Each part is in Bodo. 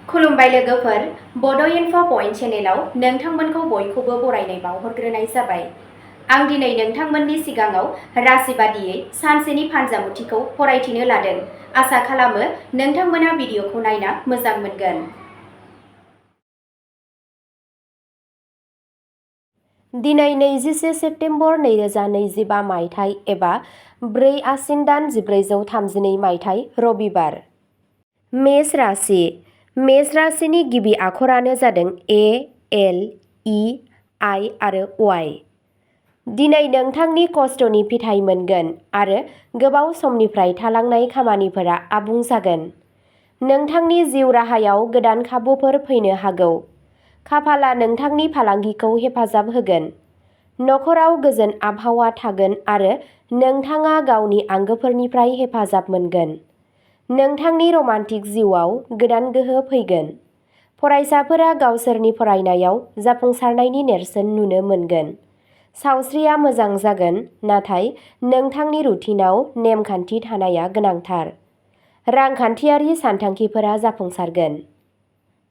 खुलुमबाय लोगोफोर, बड' इनफ' पइन्ट चेनेलाव नोंथांमोनखौ बयखौबो बरायनाय बावहरग्रोनाय जाबाय। आं दिनै नोंथांमोननि सिगाङाव राशि बादियै सानसेनि फानजामुथिखौ फरायथिनो लादों। आसा खालामो नोंथांमोना भिडिअखौ नायना मोजां मोनगोन। दिनै 21 सेप्तेम्बर 2025 मायथाइ एबा 4 आसिन दान 1432 मायथाइ रबिबार। मेष राशि। मेष राशिनि गिबि आखरानो जादों ए, एल, इ, आइ आरो वाइ। दिनै नोंथांनि खस्थ'नि फिथाइ मोनगोन आरो गोबाव समनिफ्राय थालांनाय खामानिफोरा आबुं जागोन। नोंथांनि जिउ राहायाव गोदान खाबुफोर फैनो हागौ। खाफाला नोंथांनि फालांगिखौ हेफाजाब होगोन। नखराव गोजोन आबहावा थागोन आरो नोंथाङा गावनि आंगोफोरनिफ्राय हेफाजाब मोनगोन। नोंथांनि रमान्टिक जिउआव गोदान गोहो फैगोन। फरायसाफोरा गावसोरनि फरायनायाव जाफुंसारनायनि नेरसोन नुनो मोनगोन। सावस्रिया मोजां जागोन, नाथाय नोंथांनि रुटिनआव नेमखान्थि थानाया गोनांथार। रांखान्थियारि सानथांखिफोरा जाफुंसारगोन।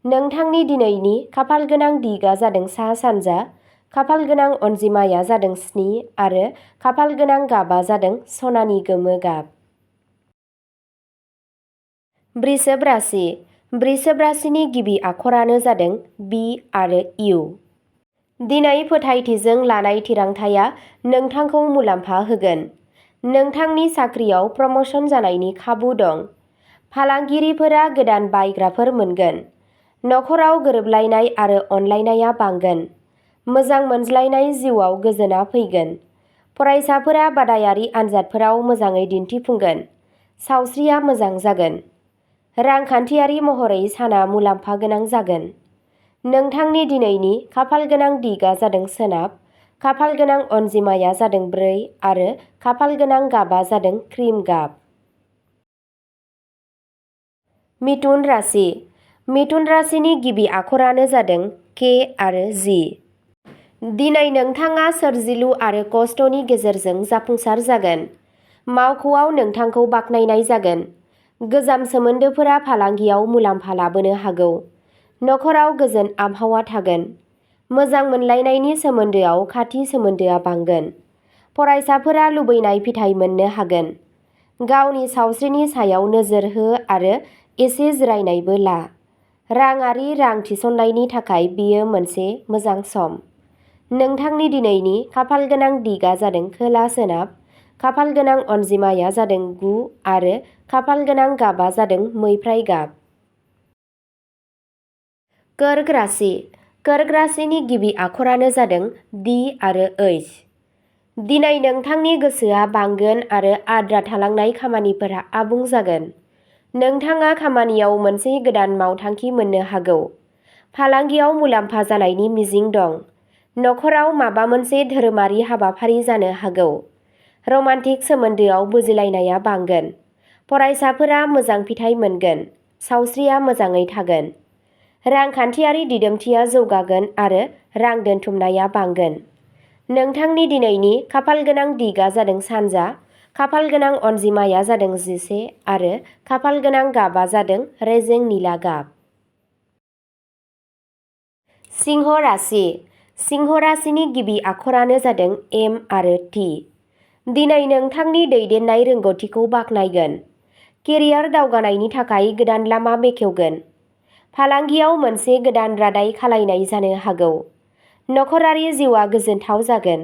नोंथांनि दिनैनि खाफालगोनां दिगआ जादों सा-सानजा, खाफालगोनां अनजिमाया जादों 7 आरो खाफालगोनां गाबआ जादों सनानि गोमो गाब। वृषभ राशि। वृषभ राशिनि गिबि आखरानो जादों बि आरो इउ। दिनै फोथायथिजों लानाय थिरांथाया नोंथांखौ मुलाम्फा होगोन। नोंथांनि साख्रियाव प्रम'शन जानायनि खाबु दं। फालांगिरिफोरा गोदान बायग्राफोर मोनगोन। नखराव गोरोबलायनाय आरो अनलायनाया बांगोन। मोजां मोनज्लायनाय जिउआव गोजोनआ फैगोन। फरायसाफोरा बादायारि आनजादफोराव मोजाङै दिन्थिफुंगोन। सावस्रिया मोजां जागोन। रांखान्थियारि महरै साना मुलाम्फा गोनां जागोन। नोंथांनि दिनैनि खाफालगोनां दिगआ जादों सोनाब, खाफालगोनां अनजिमाया जादों 4 आरो खाफालगोनां गाबआ जादों क्रिम गाब। मिथुन राशि। मिथुन राशिनि गिबि आखरानो जादों के आरो जि। दिनै नोंथाङा सोरजिलु आरो खस्थ'नि गेजेरजों जाफुंसार जागोन। मावख'आव नोंथांखौ बाख्नायनाय जागोन। गोजाम सोमोन्दोफोरा फालांगियाव मुलाम्फा लाबोनो हागौ। नखराव गोजोन आबहावा थागोन। मोजां मोनलायनायनि सोमोन्दोआव खाथि सोमोन्दोआ बांगोन। फरायसाफोरा लुबैनाय फिथाइ मोननो हागोन। गावनि सावस्रिनि सायाव नोजोर हो आरो एसे जिरायनायबो ला। राङारि रां थिसननायनि थाखाय बेयो मोनसे मोजां सम। नोंथांनि दिनैनि खाफालगोनां दिगआ जादों खोला-सोनाब, खाफालगोनां अनजिमाया जादों 9 आरो खाफालगोनां गाबआ जादों मैफ्राय गाब। कर्क राशि। कर्क राशिनि गिबि आखरानो जादों डि आरो ओइच। दिनै नोंथांनि गोसोआ बांगोन आरो आद्रा थालांनाय खामानिफोरा आबुं जागोन। नोंथाङा खामानियाव मोनसे गोदान मावथांखि मोननो हागौ। फालांगियाव मुलाम्फा जानायनि मिजिं दं। नखराव माबा मोनसे धोरोमारि हाबाफारि जानो हागौ। रमान्टिक सोमोन्दोआव बुजिलायनाया बांगोन। फरायसाफोरा मोजां फिथाइ मोनगोन। सावस्रिया मोजाङै थागोन। रांखान्थियारि दिदोमथिया जौगागोन आरो रां दोनथुमनाया बांगोन। नोंथांनि दिनैनि खाफालगोनां दिगआ जादों सानजा, खाफालगोनां अनजिमाया जादों 11 आरो खाफालगोनां गाबआ जादों रेजें निला गाब। सिंह राशि। सिंह राशिनि गिबि आखरानो जादों एम आरो टि। दिनै नोंथांनि दैदेननाय रोंग'थिखौ बाख्नायगोन। केरियार दावगानायनि थाखाय गोदान लामा बेखेवगोन। फालांगियाव मोनसे गोदान रादाय खालायनाय जानो हागौ। नखरारि जिउआ गोजोनथाव जागोन।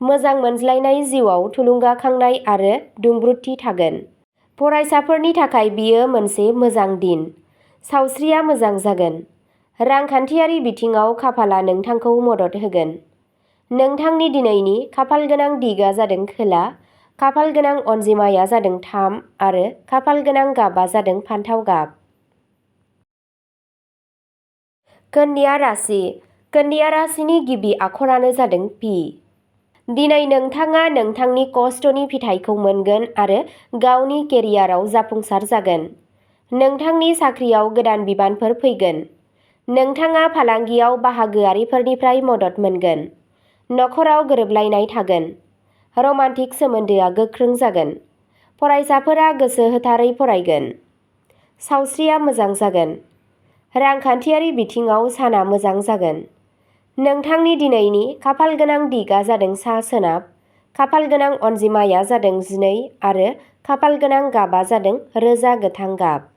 मोजां मोनज्लायनाय जिउआव थुलुंगाखांनाय आरो दुंब्रुदथि थागोन। फरायसाफोरनि थाखाय बियो मोनसे मोजां दिन। सावस्रिया मोजां जागोन। रांखान्थियारि बिथिङाव खाफाला नोंथांखौ मदद होगोन। नोंथांनि दिनैनि खाफालगोनां दिगआ जादों खोला, खाफालगोनां अनजिमाया जादों 3 आरो खाफालगोनां गाबआ जादों फान्थाव गाब। कन्या राशि। कन्या राशिनि गिबि आखरानो जादों पि। दिनै नोंथाङा नोंथांनि खस्थ'नि फिथाइखौ मोनगोन आरो गावनि केरियाराव जाफुंसार जागोन। नोंथांनि साख्रियाव गोदान बिबानफोर फैगोन। नोंथाङा फालांगियाव बाहागोआरिफोरनिफ्राय मदद मोनगोन। नखराव गोरोबलायनाय थागोन। रमान्टिक सोमोन्दोआ गोख्रों जागोन। फरायसाफोरा गोसो होथारै फरायगोन। सावस्रिया मोजां जागोन। रांखान्थियारि बिथिङाव साना मोजां जागोन। नोंथांनि दिनैनि खाफाल गोनां दिगआ जादों सा सोनाब, खाफाल गोनां अनजिमाया जादों 12 आरो खाफाल गोनां गाबा जादों रोजा गोथां गाब।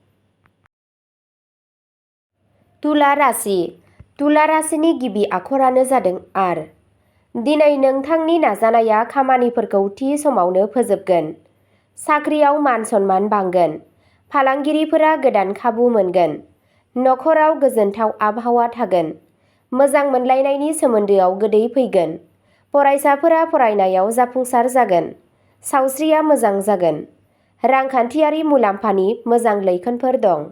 तुला राशि। तुला राशिनि गिबि आखरानो जादों आर। दिनै नोंथांनि नाजानाया खामानिफोरखौ थि समावनो फोजोबगोन। साख्रियाव मान सन्मान बांगोन। फालांगिरिफोरा गोदान खाबु मोनगोन। नखराव गोजोनथाव आबहावा थागोन। मोजां मोनलायनायनि सोमोन्दोआव गोदै फैगोन। फरायसाफोरा फरायनायाव जाफुंसार जागोन। सावस्रिया मोजां जागोन। रांखान्थियारि मुलाम्फानि मोजां लैखोनफोर दं।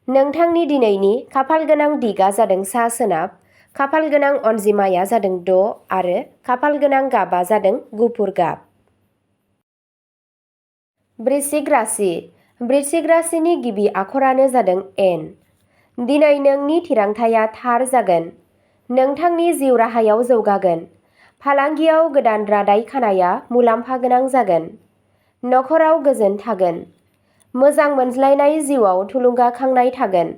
नोंथांनि दिनैनि खाफाल गोनां दिगआ जादों सा सोनाब, खाफाल गोनां अनजिमाया जादों 6 आरो खाफाल गोनां गाबा जादों गुफुर गाब। वृश्चिक राशि। वृश्चिक राशिनि गिबि आखरानो जादों एन। दिनै नोंनि थिरांथाया थार जागोन। नोंथांनि जिउ राहायाव जौगागोन। फालांगियाव गोदान रादाय खानाया मुलाम्फा गोनां जागोन। नखराव गोजोन थागोन। मोजां मोनज्लायनाय जिउआव थुलुंगाखांनाय थागोन।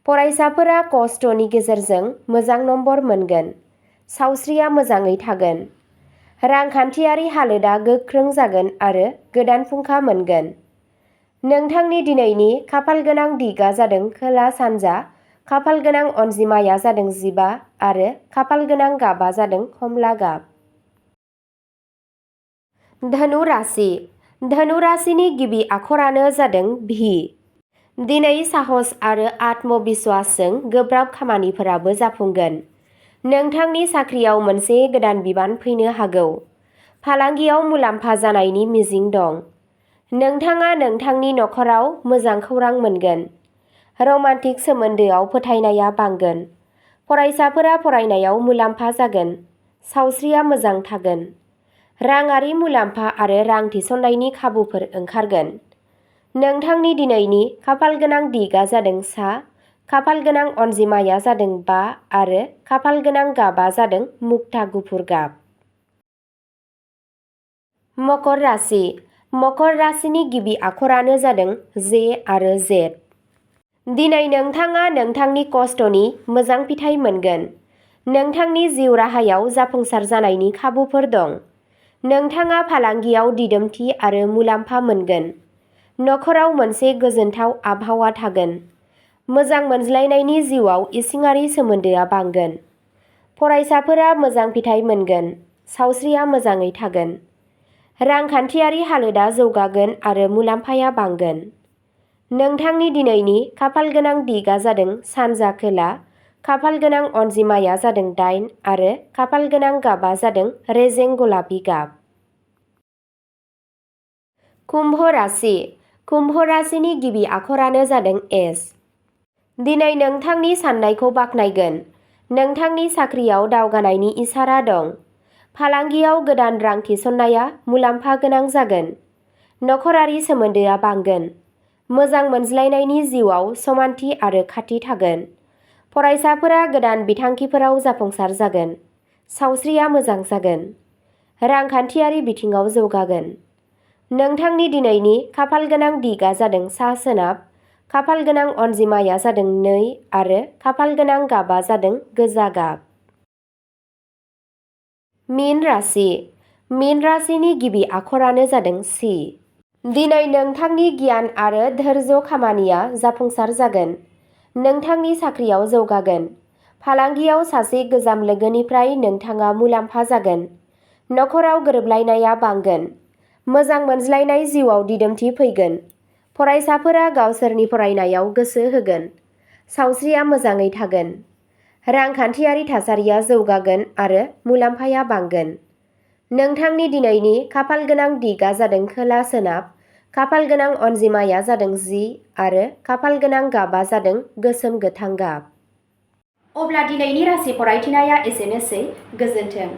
फरायसाफोरा खस्थ'नि गेजेरजों मोजां नम्बर मोनगोन। सावस्रिया मोजाङै थागोन। रांखान्थियारि हालोदा गोख्रों जागोन आरो गोदान फुंखा मोनगोन। नोंथांनि दिनैनि खाफाल गोनां दिगआ जादों खोला सानजा, खाफाल गोनां अनजिमाया जादों 15 आरो खाफाल गोनां गाबा जादों खमला गाब। धनु राशि। धनु राशिनि गिबि आखरानो जादों भि। दिनै साहस आरो आत्मबिश्वासजों गोब्राब खामानिफोराबो जाफुंगोन। नोंथांनि साख्रियाव मोनसे गोदान बिबान फैनो हागौ। फालांगियाव मुलाम्फा जानायनि मिजिं दं। नोंथाङा नोंथांनि नखराव मोजां खौरां मोनगोन। रमान्टिक सोमोन्दोआव फोथायनाया बांगोन। फरायसाफोरा फरायनायाव मुलाम्फा जागोन। सावस्रिया मोजां थागोन। राङारि मुलाम्फा आरो रां थिसननायनि खाबुफोर ओंखारगोन। नोंथांनि दिनैनि खाफाल गोनां दिगआ जादों सा, खाफाल गोनां अनजिमाया जादों 5 आरो खाफाल गोनां गाबा जादों मुक्ता गुफुर गाब। मकर राशि। मकर राशिनि गिबि आखरानो जादों जे आरो जेड। दिनै नोंथाङा नोंथांनि खस्थ'नि मोजां फिथाइ मोनगोन। नोंथांनि जिउ राहायाव जाफुंसार जानायनि खाबुफोर दं। नोंथाङा फालांगियाव दिदोमथि आरो मुलाम्फा मोनगोन। नखराव मोनसे गोजोनथाव आबहावा थागोन। मोजां मोनज्लायनायनि जिउआव इसिङारि सोमोन्दोआ बांगोन। फरायसाफोरा मोजां फिथाइ मोनगोन। सावस्रिया मोजाङै थागोन। रांखान्थियारि हालोदा जौगागोन आरो मुलाम्फाया बांगोन। नोंथांनि दिनैनि खाफाल गोनां दिगआ जादों सानजा खोला, खाफाल गोनां अनजिमाया जादों 8 आरो खाफाल गोनां गाबा जादों रेजें गलापि गाब। कुम्भ राशि। कुम्भ राशिनि गिबि आखरानो जादों एस। दिनै नोंथांनि साननायखौ बाख्नायगोन। नोंथांनि साख्रियाव दावगानायनि इसारा दं। फालांगियाव गोदान रां थिसननाया मुलाम्फा गोनां जागोन। नखरारि सोमोन्दोआ बांगोन। मोजां मोनज्लायनायनि जिउआव समानथि आरो खाथि थागोन। फरायसाफोरा गोदान बिथांखिफोराव जाफुंसार जागोन। सावस्रिया मोजां जागोन। रांखान्थियारि बिथिङाव जौगागोन। नोंथांनि दिनैनि खाफाल गोनां दिगआ जादों सा सोनाब, खाफाल गोनां अनजिमाया जादों 2 आरो खाफाल गोनां गाबा जादों गोजा गाब। मीन राशि। मीन राशिनि गिबि आखरानो जादों सि। दिनै नोंथांनि गियान आरो धैर्य खामानिया जाफुंसार जागोन। नोंथांनि साख्रियाव जौगागोन। फालांगियाव सासे गोजाम लोगोनिफ्राय नोंथाङा मुलाम्फा जागोन। नखराव गोरोबलायनाया बांगोन। मोजां मोनज्लायनाय जिउआव दिदोमथि फैगोन। फरायसाफोरा गावसोरनि फरायनायाव गोसो होगोन। सावस्रिया मोजाङै थागोन। रांखान्थियारि थासारिया जौगागोन आरो मुलाम्फाया बांगोन। नोंथांनि दिनैनि खाफाल गोनां दिगआ जादों खोला सोनाब, खाफाल गोनां अनजिमाया जादों 10 आरो खाफाल गोनां गाबा जादों गोसोम गोथां गाब। अब्ला दिनैनि राशि फरायथिनाया एसेनोसै। गोजोन्थों।